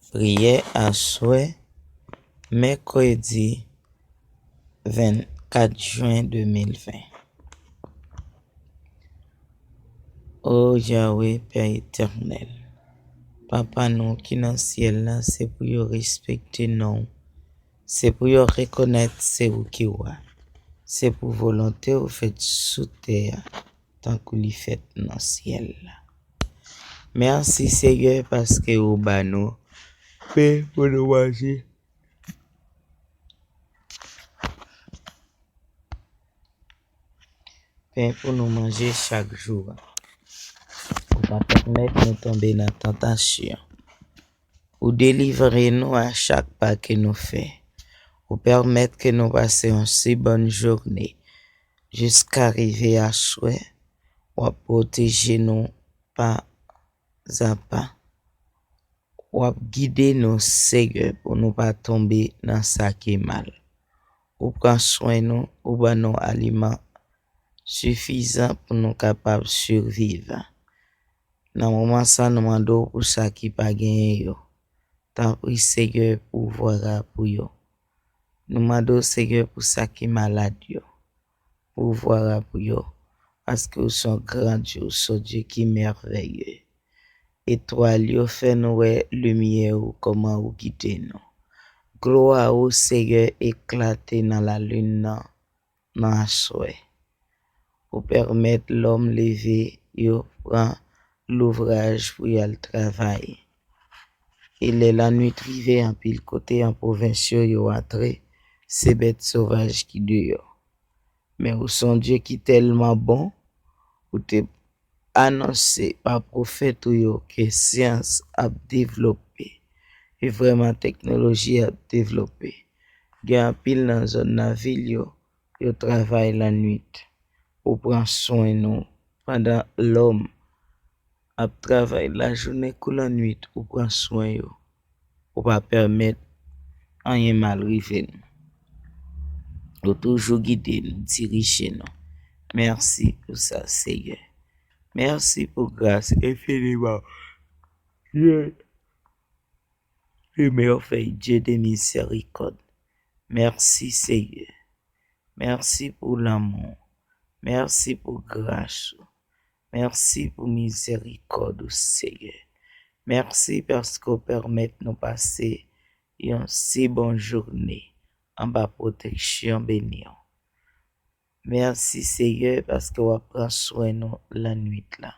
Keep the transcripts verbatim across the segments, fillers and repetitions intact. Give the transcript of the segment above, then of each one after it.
Priyè aswè, mèkredi vennkat jen de mil ven. O Yahweh, Pè Etènèl, Papa nou ki nan syèl la, se pou yo respekte non w, se pou yo rekonèt se ou ki wa, se pou volonte w fèt sou tè a, tankou li fèt nan syèl la. Mèsi, Seyè, paske ou ba nou pen pou nou manje. Pen pou nou manje chak jou. Ou pa pèmèt nou tonbe nan tantasyon. Ou delivre nou a chak pa ke nou fè. Ou pèmèt ke nou pase yon si bòn jounen. Jiska rive aswè, w ap pwoteje nou pa a pa. W ap gide nou, Seyè, pou nou pa tonbe nan sa ki mal. Ou pran swen nou, ou ban nou aliman sifizan pou nou kapab siviv. Nan moman sa, nou mande w pou sa ki pa genyen yo. Tanpri, Seyè, pouvwa pou yo. Nou mande w, Seyè, pou sa ki malad yo. Pouvwa pou yo. Paske ou se yon gran Dye, ou se yon Dye ki mèvèye. Etwal yo fè nou wè limyè ou, kòman ou gide nou. Glwa ou, Seyè, eklate nan lalin nan, nan aswè. Ou pèmèt lòm leve, yo pran louvraj pou y al travay. E lè lannwit rive, anpil kote an pwovens yo, yo antre, se bèt sovaj ki deyò. Men ou se yon Dye ki tèlman bon, ou te anonse pa pwofèt ou yo ke syans ap devlope, e vrèman teknoloji ap devlope. Gen anpil nan zòn nan vil yo, yo travay lannwit. Ou pran swen nou, pandan lòm ap travay lajounen kou lannwit, ou pran swen yo. Ou pa pèmèt anyen mal rive nou. Ou toujou gide nou, dirije nou. Mèsi pou sa, Seyè. Mèsi pou gras enfiniman. Dye de mèvèy, Dye de mizèrikòd. Mèsi, Seyè. Mèsi pou lanmou w. Mèsi pou gras ou. Mèsi pou mizèrikòd ou, Seyè. Mèsi paske w pèmèt nou pase yon si bon jounen anba pwoteksyon beni w. Mèsi, Seyè, paske w ap pran swen nou lannwit la.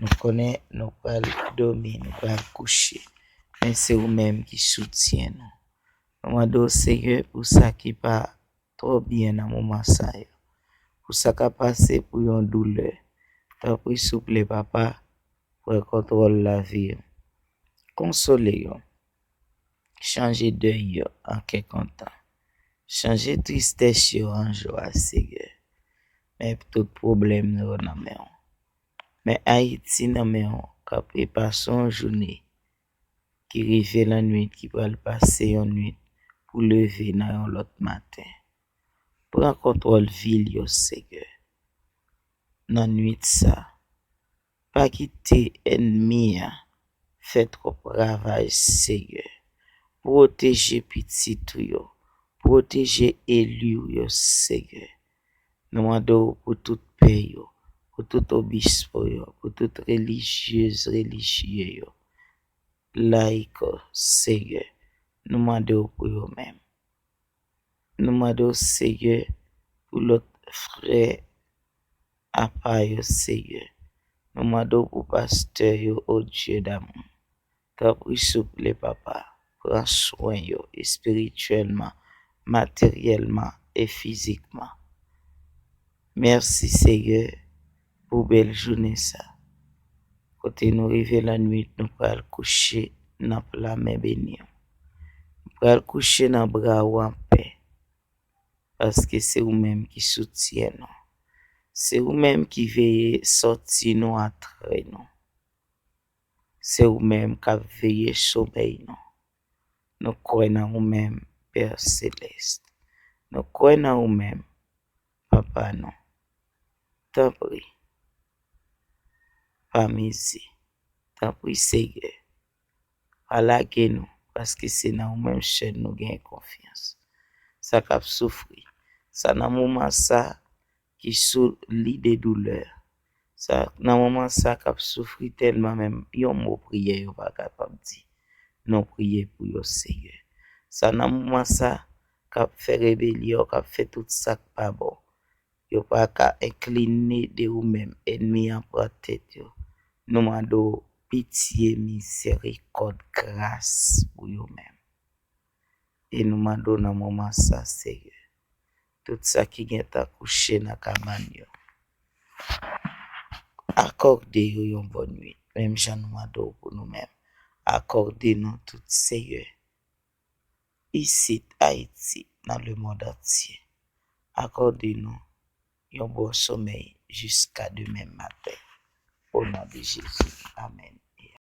Nou konnen nou pral dòmi, nou pral kouche, men se ou menm ki soutyen nou. Nou mande w, Seyè, pou sa ki pa twò byen nan moman sa yo, pou sa k ap pase pou yon doulè. Tanpri, souple, Papa, pran kontwòl lavi yo. Konsole yo. Chanje dèy yo an kè kontan. Chanje tristès yo an jwa, Seyè. Men tout pwoblèm yo nan men w. Men Ayiti nan men w, k ap repase yon jounen ki rive lannwit, ki pral pase yon nwit pou leve nan yon lòt maten. Pran kontwòl vil yo, Seyè, nan nwit sa. Pa kite ènmi a fè twòp ravaj, Seyè. Pwoteje pitit ou yo. Pwoteje eli w yo, Seyè. Nou mande w pou tout pè yo, pou tout obispo yo, pou tout relijyez, relijye yo. Layik, Seyè, nou mande w pou yo menm. Nou mande w, Seyè, pou lòt frè apa yo, Seyè. Nou mande w pou pastè yo, o Dye damou. Tanpri, souple, Papa, pran swen yo espirityèlman, materyèlman e fizikman. Mèsi, Seyè, pou bèl jounen sa. Kote nou rive lannwit, nou pral kouche nan pla men beni w. Nou pral kouche nan bra w anpè, paske se ou menm ki soutyen nou. Se ou menm ki veye sòti nou, antre nou. Se ou menm k ap veye somèy nou. Nou kwè nan ou menm, Pè Selès. Nou kwè nan ou menm, Papa nou. Tanpri, pa mize. Tanpri, Seyè, pa lage nou, paske se nan ou menm sèl nou gen konfyans. Sa k ap soufri, sa nan moman sa ki sou li de doulè, sa nan moman sa k ap soufri tèlman menm yon mo priyè yo pa kapab di. Nou priye pou yo, Seyè. Sa nan moman sa k ap fè rebelyon, k ap fè tout sa k pa bon, yo pa ka enkline de ou menm, ènmi an pran tèt yo. Nou mande w pitye, mizerikòd, gras pou yo menm. E nou mande w nan moman sa, Seyè, tout sa ki gentan kouche nan kabann yo, akòde yo yon bòn nwit, menm jan nou mande w pou nou menm. Akòde nou tout, Seyè, isit Ayiti, nan lemonn antye. Akòde nou yon bon somèy jiska demen maten. O non de Jezi, amèn.